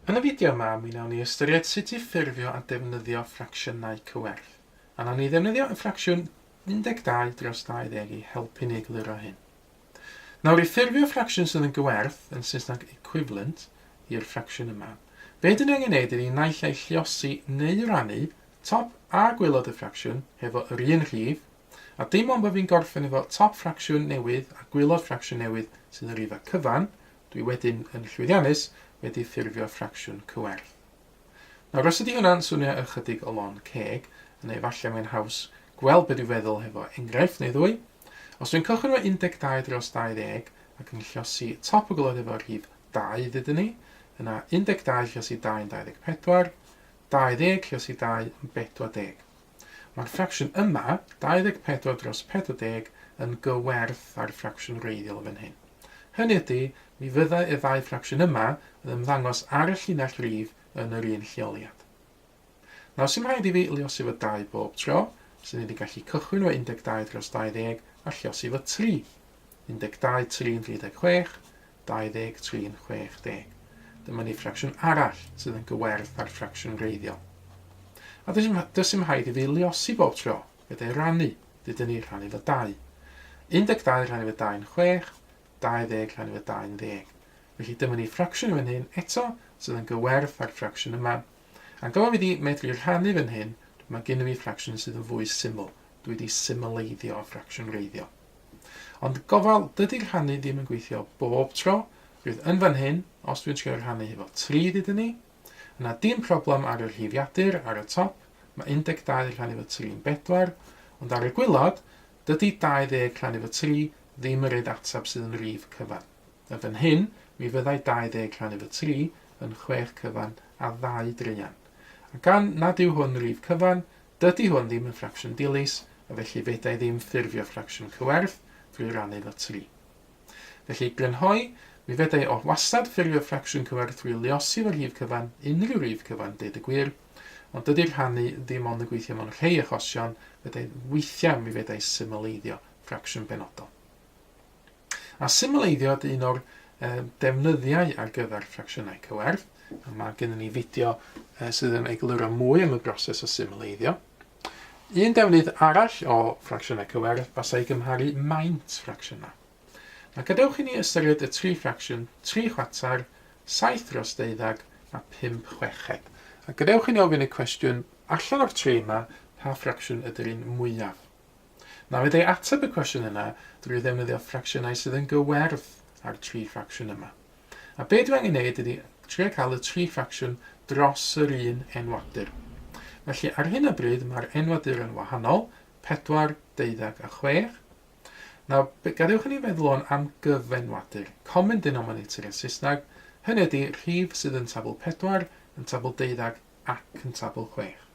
Yn y fideo yma, mi wnawn ni ystyried sut i ffurfio a defnyddio ffracsiynau cywerth. A wnawn ni ddefnyddio y ffracsiwn 12 dros 20 i helpu ni egluro hyn. Nawr, i ffurfio ffracsiwn sydd yn gywerth, yn Saesneg equivalent, i'r ffracsiwn yma, be dyn ni angen neud ydy naill ai lliosi neu rannu top a gwaelod y ffracsiwn hefo yr un rhif, a dim ond bod fi'n gorffen efo top ffracsiwn newydd a gwaelod ffracsiwn newydd sydd yn rhifau cyfan, dwi wedyn yn llwyddiannus wedi ffurfio ffracsiwn cywerth. Nawr, os ydy hwnna'n swnio ychydig o lon ceg, yna efallai mae'n haws gweld be dwi'n feddwl hefo enghraifft neu ddwy. Os dwi'n cychwyn efo 12 dros 20 ac yn llosi top y gwaelod efo rhif 2, ddudwn ni, yna 12 llosi 2 yn 24, 20 llosi 2 yn 40. Mae'r ffracsiwn yma, 24 dros 40, yn gywerth â'r ffracsiwn wreiddiol yn fan hyn. Hynny ydy, mi fyddai y ddau ffracsiwn yma yn ymddangos ar y llinell rif yn yr un lleoliad. Nawr, sy'n rhaid i fi liosi fo 2 bob tro, sy'n ni wedi gallu cychwyn efo 12 dros 20 a lliosi fo 3. 12, 3 yn 36, 23 yn 60. Dyma ni ffracsiwn arall sydd yn gywerth â'r ffracsiwn wreiddiol. A does dim, does dim rhaid i fi liosi bob tro, gyda'i rannu, dydyn ni rhannu fo 2. 12 rhannu fo 2 yn 6, 20 rhannu fo 2 yn 10. Felly dyma ni ffracsiwn fan hyn eto sydd yn gywerth â'r ffracsiwn yma. A gan fi wedi medru rhannu fan hyn, mae gen i fi ffracsiwn sydd yn fwy syml. Dwi wedi symleiddio y ffracsiwn wreiddiol. Ond gofal, dydy rhannu ddim yn gweithio bob tro. Roedd yn fan hyn, os dwi'n trio rhannu hefo 3 ddudwn ni, yna dim problem ar y rhifiadur ar y top, mae 12 rhannu efo 3 yn 4, ond ar y gwylod, dydy 20 rhannu efo 3 ddim yn rhaid ateb sydd yn rif cyfan. Yn fan hyn, mi fyddai 20 rhannu efo 3 yn 6 cyfan a 2 draean. A gan nad yw hwn rif cyfan, Dydy hwn ddim yn ffracsiwn dilys, a felly fedra i ddim ffurfio ffracsiwn cywerth drwy rannu efo 3. Felly, i grynhoi, mi fedra i o wastad ffurfio ffracsiwn cywerth drwy luosi fy rhif cyfan, unrhyw rif cyfan, deud y gwir, ond dydy'r rhannu ddim ond yn gweithio mewn rhei achosion, fedra i, weithiau mi fedra i symleiddio ffracsiwn benodol. A symleiddio ydy un o'r defnyddiau ar gyfer ffracsiynau cywerth, a mae gennym ni fideo sydd yn egluro mwy am y broses o symleiddio. Un defnydd arall o ffracsiynau cywerth fasai gymharu maint ffracsiynau. Na gadewch i ni ystyried y tri ffracsiwn 3 chwarter, 7 dros 12 a 5 chweched. A gadewch i ni ofyn y cwestiwn allan o'r tri yma, pa ffracsiwn ydy'r un mwyaf? Na fedrai ateb y cwestiwn yna drwy ddefnyddio ffracsiynau sydd yn gywerth â'r tri ffracsiwn yma. A be dwi angen neud ydy trio cael y tri ffracsiwn dros yr un enwadur. Felly ar hyn o bryd mae'r enwadur yn wahanol, 4, 12 a 6. Nawr, gadewch i ni feddwl o'n am gyfenwadur, common denominator yn Saesneg, hynny ydy rhif sydd yn tabl 4, yn tabl 12 ac yn tabl 6.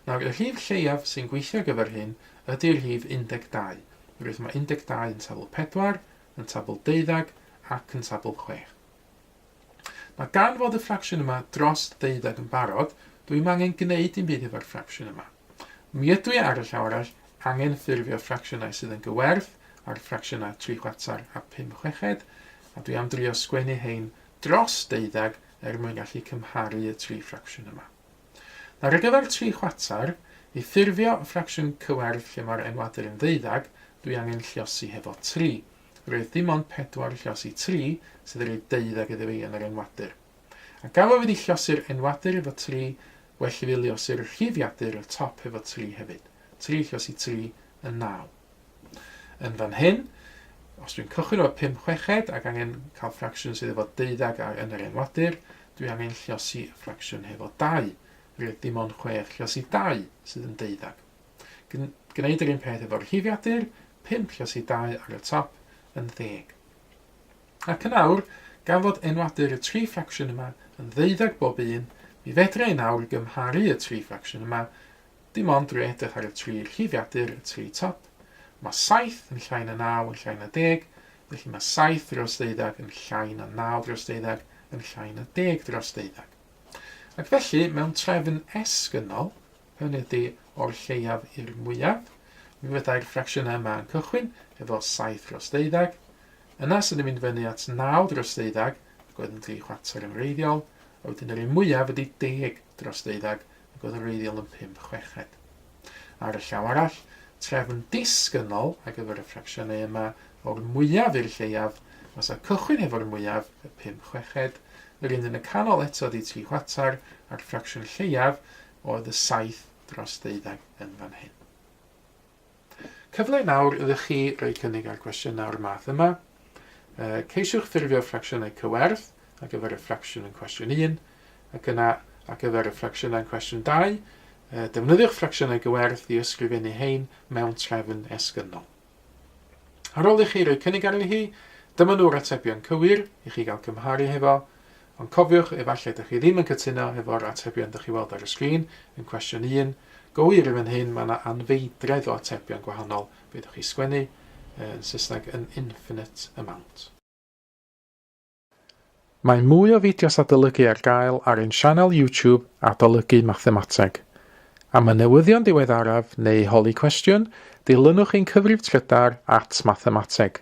Nawr, y rhif lleiaf sy'n gweithio ar gyfer hyn ydy'r rhif 12, oherwydd mae 12 yn tabl 4, yn tabl deuddeg ac yn tabl 6. Nawr, gan fod y ffracsiwn yma dros ddeuddeg yn barod, dw i'm angen gwneud dim byd efo'r ffracsiwn yma. Mi ydw i, ar y llaw arall, angen ffurfio ffracsiynau sydd yn gywerth â'r ffracsiynau 3 chwarter a 5 chweched, a dwi am drio sgwennu hein dros deuddeg er mwyn gallu cymharu y tri ffracsiwn yma. Nawr ar gyfer tri chwarter, i ffurfio ffracsiwn cywerth lle mae'r enwadur yn ddeuddag, dwi angen lliosi hefo 3. Roedd dim ond 4 lliosi 3 sydd yn rhoi deuddag iddo fi yn yr enwadur. A gan fod fi wedi lliosi'r enwadur efo 3, well i fi liosi'r rhifiadur y top efo 3 hefyd. 3 lliosi 3 yn 9. Yn fan hyn, os dwi'n cychwyn efo 5 chweched ac angen cael ffracsiwn sydd efo deuddag ar yn yr enwadur, dwi angen lliosi ffracsiwn hefo 2. Roedd dim ond 6 lliosi 2 sydd yn deuddag. Gwneud yr un peth efo'r rhifiadur, 5 lliosi 2 ar y top yn ddeg. Ac yn awr, gan fod enwadur y tri ffracsiwn yma yn ddeuddag bob un, mi fedra i nawr gymharu y tri ffracsiwn yma Dim ond drwy edrych ar y tri rhifiadur, y tri top. Mae 7 yn llai na 9 yn llai na deg, felly mae 7 dros ddeuddag yn llai na 9 dros deuddag yn llai na deg dros deuddag. Ac felly, mewn trefn esgynnol, hynny ydy o'r lleiaf i'r mwyaf, mi fyddai'r ffracsiynau yma yn cychwyn efo 7 dros deuddag, yna sy'n mynd fyny at 9 dros deuddag, ac oedd yn 3 chwarter yn wreiddiol, A wedyn yr un mwyaf ydy 10 dros 12, ac oedd yn wreiddiol yn 5 chweched. Ar y llaw arall, trefn disgynnol ar gyfer y ffracsiynau yma o'r mwyaf i'r lleiaf, fysa cychwyn hefo'r mwyaf, y 5 chweched, yr un yn y canol eto ydy 3 chwarter, a'r ffracsiwn lleiaf oedd y 7 dros 12 yn fan hyn. Cyfle nawr iddo chi roi cynnig ar gwestiynau o'r math yma. Ceisiwch ffurfio ffracsiynau cywerth ar gyfer y ffracsiwn yn cwestiwn 1, ac yna ar gyfer y ffracsiynau yn cwestiwn 2, defnyddiwch ffracsiynau gywerth i ysgrifennu hein mewn trefn esgynnol. Ar ôl i chi roi cynnig arni hi, dyma nhw'r atebion cywir i chi gael cymharu hefo, ond cofiwch, efallai dych chi ddim yn cytuno hefo'r atebion dych chi weld ar y sgrin yn cwestiwn 1. Go wir yn fan hyn, mae yna anfeidredd o atebion gwahanol, fedrwch chi sgwennu yn Saesneg yn infinite amount. Mae mwy o fideos adolygu ar gael ar ein sianel YouTube Adolygu Mathemateg. Am y newyddion diweddaraf neu holi cwestiwn, dilynwch ein cyfrif trydar at mathemateg.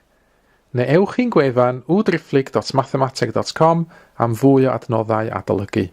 Neu ewch i'n gwefan www.mathemateg.com am fwy o adnoddau adolygu.